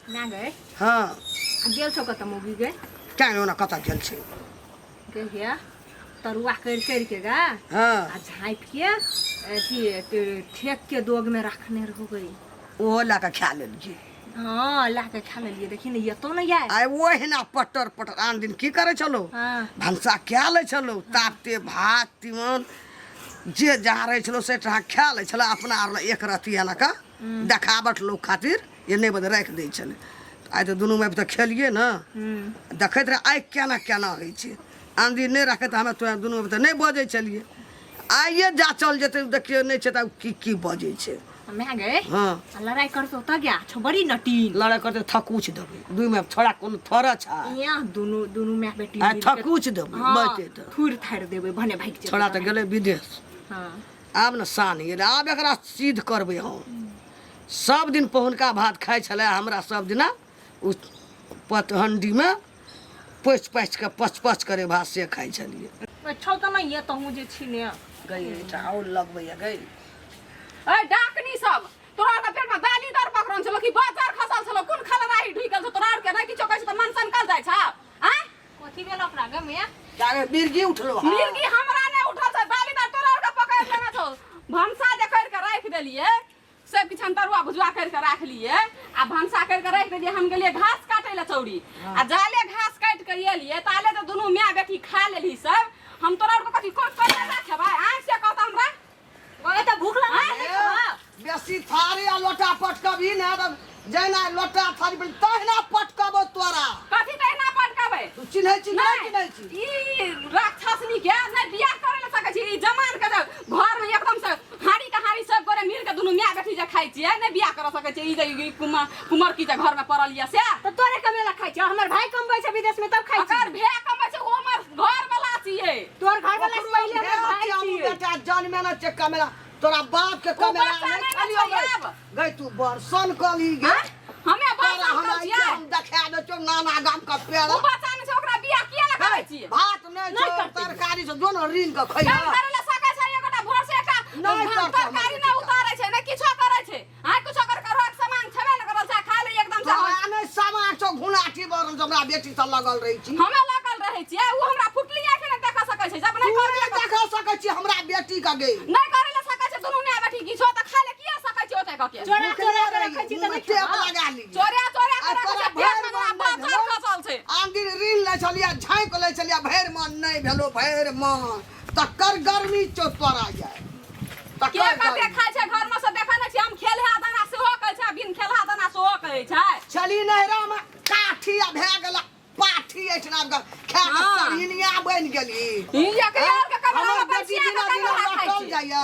ना गए। हाँ। आ गेल छौ कतऽ मौगी गए? क्या ओना कतऽ गेल छै? गे हिया तरुआ करि करि के गा। हाँ। आ झाँपि के अथी ठेक के दोग में रखने रहो गई। ओहो लए कऽ खा लेलियै। हाँ, ला के खा लेलियै। देखी ने एतो ने आय। आइ ओहिना पटर पटर आन दिन की करै छलौ? हाँ। भनसा कए लै छलौ, तापते भात तीमन जे जहाँ रहै छलौ से तहाँ खा लै छलौ। अपना आर लए एक रत्ती एना कऽ देखावट लोक खातिर ये नहि बदल राखि दै छलै। आइ तऽ दुनू माय तऽ खेलियै ने, देखैत रहै आइ केना केना होइ छै। आन दिन नहि राखै तऽ हमे तोरा दुनू माय तऽ नहि बजै छलियै। आइए जा चल जेतै, देखियौ नहि छै तऽ आब की की बजै छै। माय गए। हाँ। आ लड़ाई करतो तऽ गया छौ बड़ी नटीन। लड़ाई करतै थकुच देबै दुइ माय छोड़ा कोनो थोड़ा छै। यहाँ दुनू दुनू माय बेटी आ मिलके- थकुच देबै। हाँ, बचतै तऽ थुरि थारि देबै भने भागि जेतै। छोड़ा तऽ गेलै विदेश। हाँ। आब ने शान गेलै, आब एकरा सिद्ध करबै हम। सब दिन पहुनका भात खाइ छलै हमरा सब दिना ओ पतहंडीमे पोछि पाछि कऽ पच पच करे भात से खाइ छलियै। छौ तऽ नहि तहूँ जे छी ने। गई एकटा आओर लगबैया गई। ए डाकनी सब तोरा आर के पेट में दाली दर पकड़न छलो कि बाजार खसल छलो? कोन खलराही ढुकल छौ तोरा आर के? नहि किछो कहै छै तऽ मन सनकल जाइ छौ आँय? कथी भेल ओकरा गे मैया? जागे मिर्गी उठलो। हाँ। मिर्गी हमरा नहि उठल छै, दाली दर तोरा आर के पकड़ लेने छौ। भनसा जे करि के राखि देलियै सब किछु, हम तरुआ भुजुआ करि के राखि लियै आ भनसा करि के राखि देलियै। हम गेलियै घास काटै लए चौरी आ जाले घास काटि के एलियै ताले तऽ दुनू माय बेटी खा लेलही सब। हम तोरा आर के कथी कोन कोन खेबै आँय से कहत हमरा? ओए तऽ भूख लागल है खाबा। बेसी थारी आ लोटा पटकबही ने तऽ जहिना लोटा थारी पर तहिना पटकबो तोरा। कथी तहिना पटकबै? तू चिन्है छी? नहि चिन्है छी? ई राक्षसनी के नहि बियाह करै लए सकै छी। ई जमान के जे घर में एकदम से हाड़ी के हाड़ी सब गोरे मिल के दुनू माय बेटी जे खाइ छियै, नहि बियाह कर सकै छी। ई जे ई कुमार कुमार की जे घर में पड़ल ये से तऽ तोरे कमेला खाइ छै? हमर भाई कमबै छै विदेश में तब खाइ छै। अगर भे कमै छै ओ हमर घर वाला छियै। तोर घर वाला से पहिले हमर भाई छियै। बेटा जन्मे न छै कमेला तोरा बाप के ओ कमेला बच्चा नहि नहि ने खालियो छै गई। आब। गई तू बरसन कली गे। आँय? हमे तोरा बरसन हमरा कल छियै। हम देखा दै छियौ नाना गाम के पेड़। ओ बच्चा नहि छै, ओकरा बियाह किया ने करै छियै? भात नहि नहि छौ करतै। तरकारी छौ, जो ने ऋण के खइह। नहि करै लए सकै छै एकोटा भोर से एकटा नहि करतै तरकारी हमर नहि बेटी। उतारै छै, नहि किछो करै छै। आँय किछो कर करबाक सामान छेबे नहि करल छै, खा ले एकदम से। तोरा नहि सामान छौ, घुनाठी बरल छौ, हमरा बेटी से लगल रहै छी। हमे लगल रहै छियै, ओ हमरा फुटली आँखि नहि देखा सकै छै। जब नहि तू करै नहि लए देखा सकै छी हमरा बेटी के गे। नहि करै लए सकै छै दुनू माय बेटी किछो तऽ खा ले किया सकै छै ओते कऽ के? चोरा चोरा के रखै छी तऽ मुँहमे नहि टेप खेबा। लगा ली। चोरा चोरा आ के रखै तोरा छै, पेट भरि में मन नहि बाजार भेलौ। खसल छै। आन दिन ऋण लै छलियै, झाँकि लै छलियै, भरि मन नहि भेलो भरि मन तकर गर्मी छौ तोरा जाय। के तकर कते गर्मी खाइ छै घर में से देखै नहि छी हम। खेलहा दाना सेहो कहै छै, बिन खेलहा दाना सेहो कहै छै। छली नैहरामे काठी आ भए गेल पाठी एहिठिना खा कऽ हाँ। सरहिनिया बनि गेली। ई एकरे आर के कमरा हमर में बेटी बैसिया दिना के दिना कमरा खाइ लटल छै। जाइया।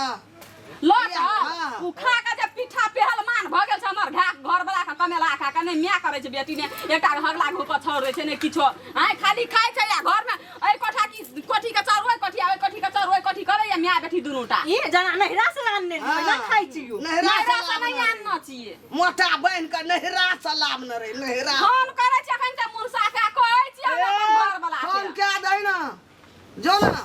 लऽ हाँ। ओ खा के जे पीठा पहलमान भऽ गेल छै हमर घा घर वाला के कमेला खा के। नहि माय करै छै बेटी ने एकटा हगला घूप छोड़ दै छै, नहि किछो। आँय खाली खाइ छै आ घर में एहि कोठा की कोठी के चारू ओहि कोठी आ ओहि कोठी के चारू ओहि कोठी करैया माय बेटी दुनूटा। ई जना नहिरा से आनने रहियै ना खाइ छियौ। नैहरा नैहरा से से नहि लाबने आनना छियै। मोटा बनि कऽ नैहरा से लाबने रही नैहरा। फोन करै छै एखन ते मुनसा के कहै छियै हम अपन घर वाला फोन के। कए दै ना जो ना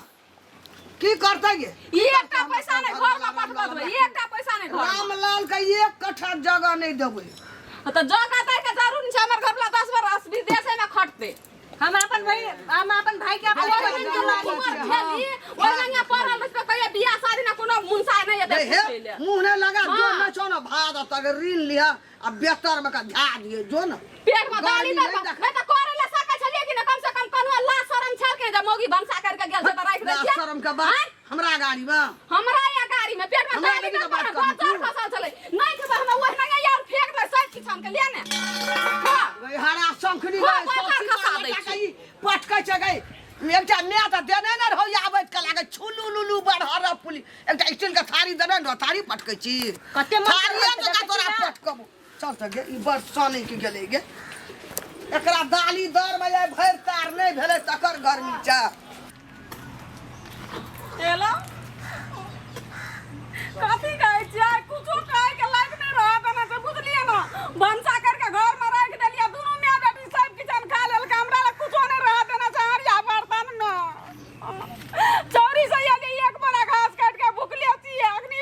की करतै गे? ई एकटा पैसा नहि घर में पठबऽ देबै, ई एकटा पैसा नहि घर में। रामलाल के एक कट्ठा जगह नहि देबै। तऽ जगह दै के जरूर नहि छै। हमर घर वाला 10 बरस विदेशे में खटतै। हम अपन भाई हम अपन भाई के अपन ओहि बहिन के लंगा लागे कुमार छी। खेली, ओहि लंगा पढ़ल रहै तऽ कहिया बियाह शादी ना कोनो मुनसा नहि एतै हे पूछै लए। मुँह नहि लगा जो। हाँ। नहि छौ ने भात तक ऋण लिह आ बेतर में का झा दिए जो ने। पेट में दाली गाली दर नहि देख। नहि तऽ करै लए सकै छलियै कि नहि? कम से कम कन्हु लाज शरम छल के जे मौगी भनसा करके गेल छै तऽ राखि दै लाज छियै। शरम के बात आँय? हमरा गाड़ी में हमरा या गाड़ी में पेट में हमरा दाली बेटी के दर बात पर करू बच्चा तू। खसल छलै। नहि खेबै हमरा ओहि लंगा यार फेंक दे सब किछु के ले ने। हाँ। गई हरा शंखनी हाँ, गई बच्चा सौसी खसा मार दै लगा छी। के ई पटकै छै गई। एकटा माय तऽ देने ने रहौ आबैत के लागे छुलू लुलू बड़हर पुली एकटा स्टील के थारी देने ने रहौ, थारी पटकै छी। कते मन थारिये करै छै, जकाँ देखै तोरा छी ना? पटकबो। चल तऽ गे, ई बड़ सनै के गेलै गे। एकरा दाली दर में भरि तार नहि भेलै तकर गर्मी छै। हेलो कथी कहै छियै? कुछो कहै के लायक नहि रहत अहाँ से, बुझलियै ने? भनसा करके घर में राखि देलियै, दुनू माय बेटी सब किचन खा लेलकै। हमरा लग कुछो नहि रहत एना छै हरिया बर्तन में। चौरी से यदि एक बोरा घास काटि के भुखले छियै, अखनी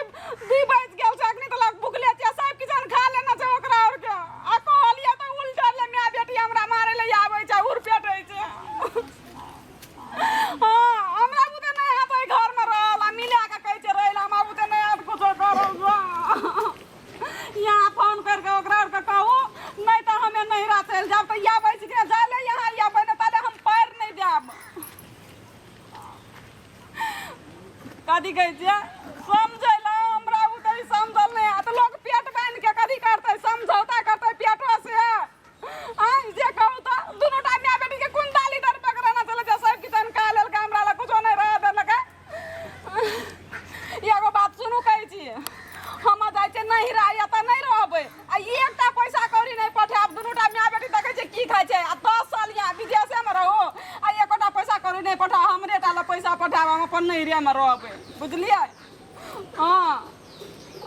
2 बाजि गेल छै, अखनी तलक भुखले छियै, सब किचन खा लेना छै ओकरा और के। आ कहलियै तऽ उल्टा कथी कहै छियै समझै लए हमरा बुते ई समझल नहि हैत लोक पेट बान्हि के कथी करतै समझौता करतै पेटो से आँय जे कहू तऽ दुनू टा माय बेटी के कोन दाली दर पकड़ाना चलै छै सब किछु खा लेलकै हमरा लए कुछो नहि रहऽ देलकै एगो बात सुनू कहै छी हम जाइ छियै नहिरा एतऽ नहि रहबै आ एकटा पैसा कौड़ी नहि पठायब दुनू टा माय बेटी देखै छियै की खाइ छै आ 10 साल यहाँ विदेशेमे रहू आ एकोटा पैसा कौड़ी नहि पठाउ हमरे टा लए पैसा पठायब हम अपन नहिरेमे रहबै बुझलियै हँ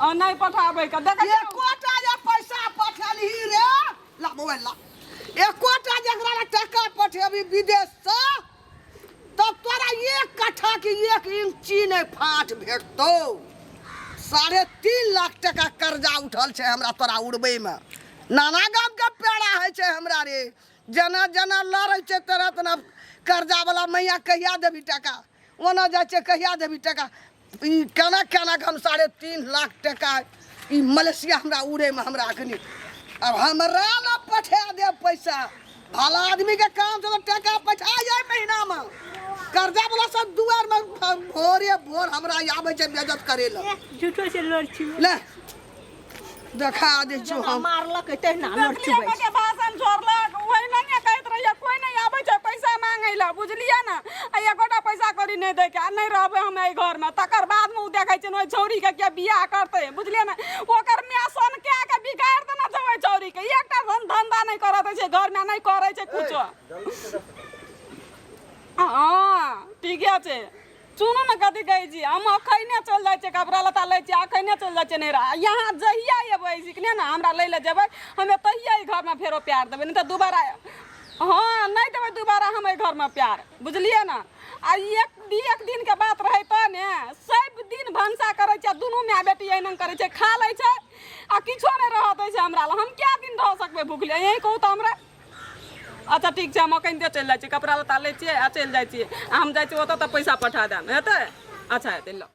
हँ नहि पठाबै के देखै छियै एकोटा जे पैसा पठेलही रे ला मोबाइल ला एकोटा जेकरा ला टका पठेबी विदेश से तब तोरा एक कट्ठा के एक इंची नहि फाट भेटतौ। 3.5 लाख टका कर्जा उठल छै हमरा तोरा उड़बैमे। नाना गाम के पेड़ा होइ छै हमरा रे, जेना जेना लड़ै छै तेना तेना कर्जा वाला मैया कहिया देबी टका, ओना जाइ छै कहिया देबी टका। ई केना केना के हम 3.5 लाख टका ई मलेशिया हमरा उड़ैमे हमरा अखनी अब हमरा ने पठा दे पैसा। भला आदमी के काम से टका पठा जाए महीना में। कर्जा वाला सब दुआर में भोरे भोर हमरा आबै छै बेइज्जत करे ल। झूठो से लड़ छी ले देखा दे छौ हम मारलक तहिना लड़ देखलियै छुबै के भाषण छोड़लक ओहिना ने कहैत रहियै कोई नहि आबै छै पैसा मांगै लए बुझलियै ने आ एकोटा पैसा कौड़ी नहि दैके आ नहि रहबै हम एहि घरमे। तकर बादमे ओ देखै छै ने ओहि छौड़ीके के बियाह करतै बुझलियै ने। ओकर माय सनका के बिगाड़ि देने छै ओहि छौड़ीके, एकटा धंधा नहि करऽ दै छै घरमे, नहि करै छै कुछो। हँ ठीके छै। सुनू ने कथी कहै छी, हम अखने चलि जाइ छियै, कपड़ा लत्ता लै छियै, अखने चलि जाइ छियै नैहरा। यहाँ जहिया एबै सिखने ने हमरा लै लए जेबै, हमे तहिया एहि घरमे फेरो प्यार देबै, नहि तऽ दोबारा हँ नहि देबै दोबारा हम एहि घरमे प्यार, बुझलियै ने। आ एक दिनके बात रहै तऽ ने सब दिन भनसा करै छै, दुनू माय बेटी एहिना करै छै, खा लै छै आ किछो नहि रहऽ दै छै हमरा लए। हम कए दिन रह सकबै भुखले, यही कहू तऽ हमरा। अच्छा ठीक छै, हम अखन चलि जाइ छियै, कपड़ा लत्ता लै छियै आ चलि जाइ छियै। आ हम जाइ छियै ओतऽ तऽ पैसा पठा देब, हेतै? अच्छा हेतै, लऽ।